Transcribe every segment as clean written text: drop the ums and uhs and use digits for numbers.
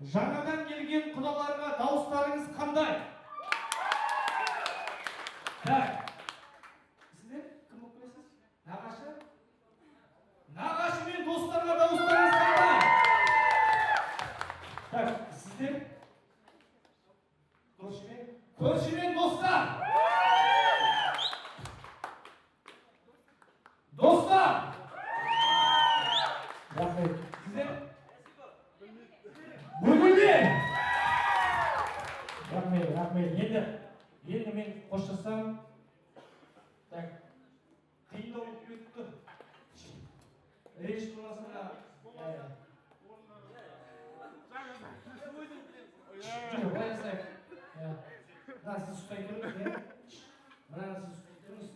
Жаңадан келген құдаларға дауыстарыңыз қандай? Так. Сіздер кім болып келесіз? Нағашы? Нағашы мен достарға дауыстарыңыз қандай? Так, сіздер? Көршімен? Көршімен достар! Достар! Рахмет. Сіздер? Бөлелер! Рахмет, рахмет. Енді мен қоштасам, так, қиындау болып кетіп тұр. Реніш болмаса, иә. Жоқ, былай жасайық. Иә. Мына сіз ұстай тұрыңыз, иә. Мынаны сіз ұстай тұрыңыз.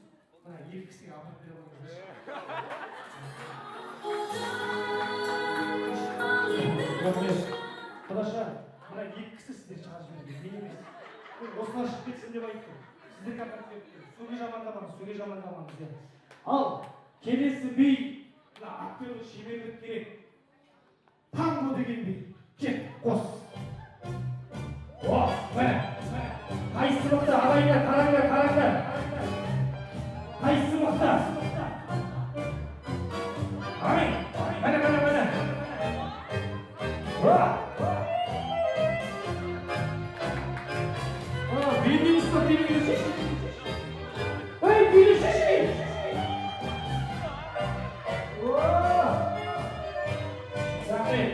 Мына екі кісіге апарып бере қойыңыздаршы. Рахмет. Құдаша, мына екі кісі сіздер шығарып жіберген, мен емес. Мен осылар шығып кетсін деп айттым. Сіздерге апарып беріп тұр. Сөге жамандамаңыз, сөге жамандамаңыз, иә. Ал, келесі би, мына актерлік шеберлік керек. Танго деген би. Кет, қос. О, міне. Қайсысы мықты, ағайындар, қараңдар, қараңдар. Қайсысы мықты? Ағайын, міне, міне, міне. О! А, белінен ұстап билей берсейші. Ей, билесейші! О! Рахмет.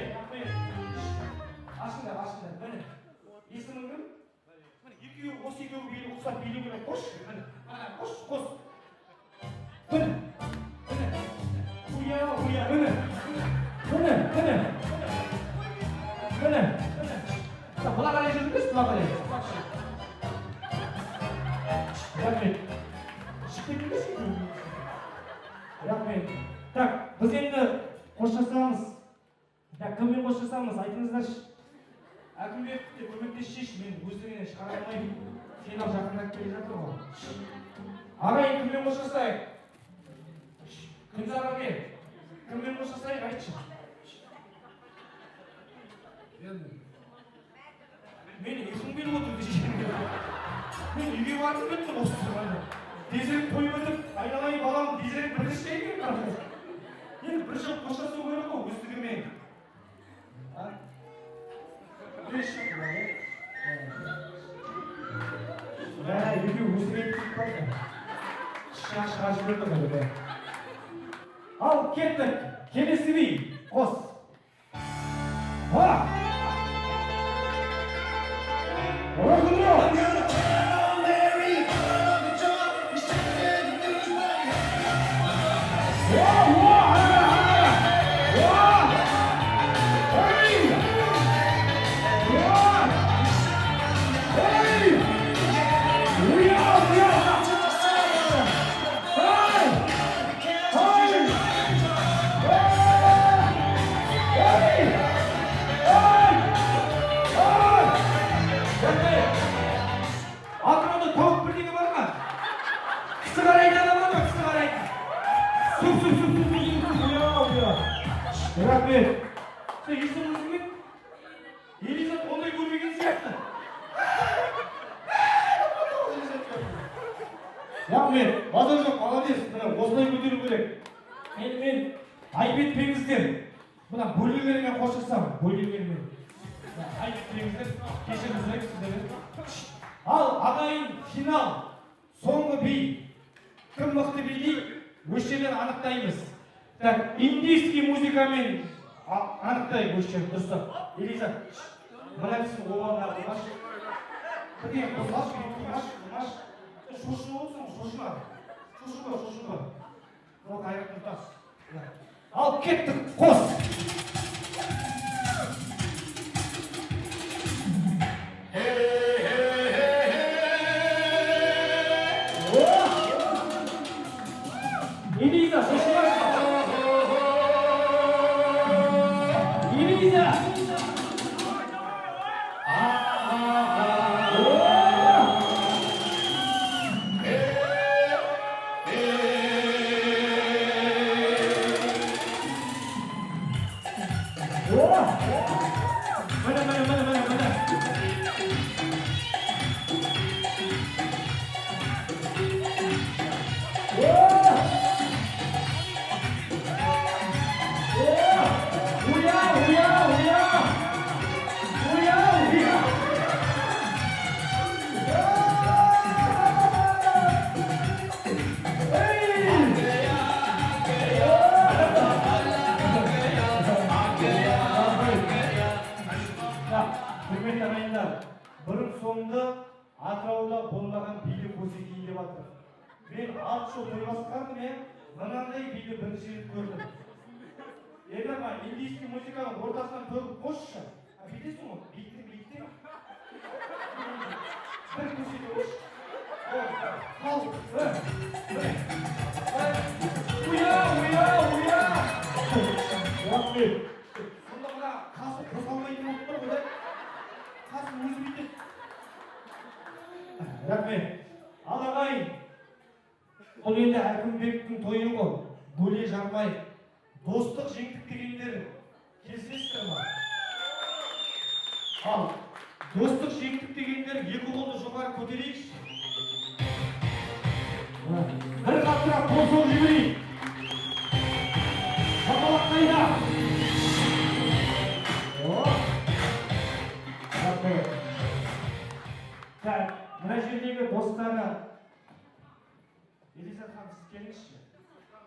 Ашыңдар, ашыңдар, міне. Есімің кім? Міне, екеуі, осы екеуі билеп ұқсап билеу керек. Қосшы, міне. Ана, қос, қос. Міне, міне. Уя, уя, міне. Міне, міне. Міне. Так, мына қарай жүріңіз, мына қарай. Рахмет. Шығып кетіңізші екеуің. Рахмет. Так, біз енді қоштасамыз. Так, кіммен қоштасамыз, айтыңыздаршы. Әкімбек те көмектесші, мен өздігінен шығара алмаймын. Финал жақындап келе жатыр ғой. Ағайын, кіммен қоштасайық? Күнзар әке, кіммен қоштасайық, айтшы. Мен ұйқым келіп отыр десем. Мен үйге барғым келіп тұр осы тұрғанда. Тезірек той өтіп, айналайын балам, тезірек бір ішейін. Енді бір жыл қоштасу керек қой өздігімен. А? 5 жыл иә? Мә, екеуі өсіп кетіп қалды. Шақ шығарып жіберді ғой, иә. Ал, кеттік. Келесі би, қос. Ха! Рок-н-ролл! О, о, ана, ана! О! Эй! О! Эй! Уя, уя! Эй! Эй! Эй! Эй! Эй! Рахмет. Атырауда тауық бірдеңе бар ма? Кісі қарайтын адам бар ма? Кісі қарайтын. Суп, суп, суп, суп, суп, суп, уя, уя. Рахмет. Сен есіміңіз кім еді? Елизат ондай көрмеген сияқты. Рахмет. Базар жоқ, молодец. Міне, осылай көтеру керек. Енді мен айып етпеңіздер. Мына бөлелермен қоштасамын, бөлелермен. Айып етпеңіздер, кешірім сұраймын сіздерден. Ал, ағайын, финал. Соңғы би. Кім мықты билейді, осы жерден анықтаймыз. Так, индийский музыкамен анықтайық осы жерді дұрыстап. Елизат, мына кісінің обалына қылмашы. Бірдеңе қосылшы, қылмашы, қылмашы. Шошынып отырсың, шошыма. Шошынба, шошынба. Мынау Қайрат Нұртас. Ал, кеттік, қос. О! Элиза, шошынбашы. Элиза! О! болмаған биді көрсетейін деп жатыр. Мен 6 жыл той басқардым, иә, мынандай биді бірінші рет көрдім. Енді мына индийский музыканың ортасынан төгіп қосшы. А бүйтесің ғой, биіктің биіктің. Бір көрсете қойшы. Ал, бір, бір, уя, уя, уя. Рахмет. Сонда мына қасы қозғалмайтын болып тұр ғой, да? Қасы өзі бүйтеді. Рахмет. Ал, ағайын, бұл енді Әкімбектің тойы ғой, бөле жармай. Достық жеңдік дегендер келісесіздер ма? Ал, достық жеңдік дегендер, екі қолды жоғары көтерейікші. Бір қаттырақ қол соғып жіберейік. Шапалақ қайда? О! Рахмет. Так, мына жердегі достары, Елизат ханым, сіз келіңізші.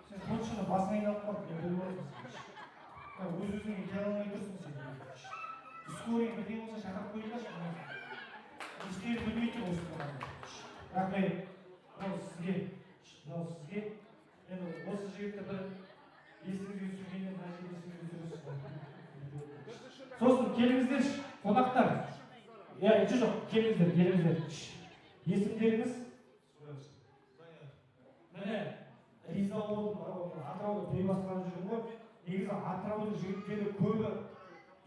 Сен соншаны басың айналып қалды, мен біліп отырмын. Өз өзіңе келе алмай тұрсың сен. Скорый бірдеңе болса, шақырып қойыңдаршы. Не істерін білмей тұр осы заманда. Рахмет. Мынау сізге, мынау сізге. Енді осы жігітті бір есіңізге түсіргенде, мына жерде есіңізге түсіресіз. Сосын келіңіздерші, қонақтар. Иә, жоқ, келіңіздер, келіңіздер. Есімдеріңіз? Міне, риза болдым. Атырауда той басқарып жүрмін ғой. Негізі Атыраудың жігіттері көбі,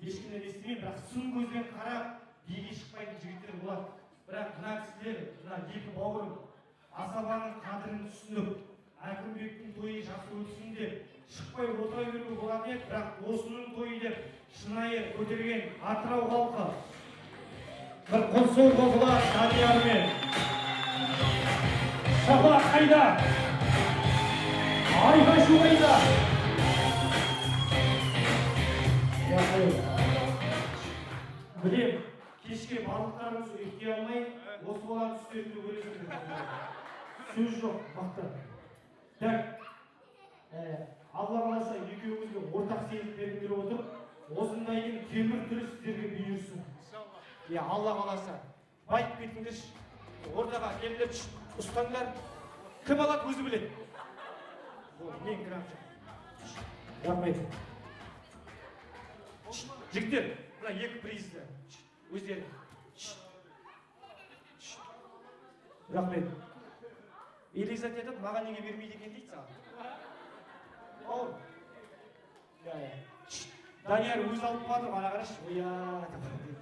ешкімнен естімеймін, бірақ сын көзбен қарап биге шықпайтын жігіттер болады. Бірақ мына кісілер, мына екі бауырым асабаның қадірін түсініп, Әкімбектің тойы жақсы өтсін деп шықпай отыра беруге болатын еді, бірақ осының тойы деп шынайы көтерген Атырау халқы, бір қол соғуға болады Даниярмен. Шапалақ қайда? Айқай шу қайда? Рахмет. Білем, кешке барлықтарыңыз ұйықтай алмай, осы баланың түстерінде көресіңдер. Сөз жоқ, мықты. Так, Алла қаласа, екеуіңізге ортақ серік бергім келіп отыр. Осындайдың темір түрі сіздерге бұйырсын. Иә, Алла қаласа. Байып кетіңдерші. Ортаға келіңдерші, ұстаңдар. Кім алады, өзі біледі. Болды, мен грамм жоқ. Рахмет. Жігіттер, мына екі призді өздері. Рахмет. Елизат айтады, маған неге бермейді екен дейді саған. Бауыр. Иә, иә. Данияр өзі алып қалды, ана қарашы. Оя, деп.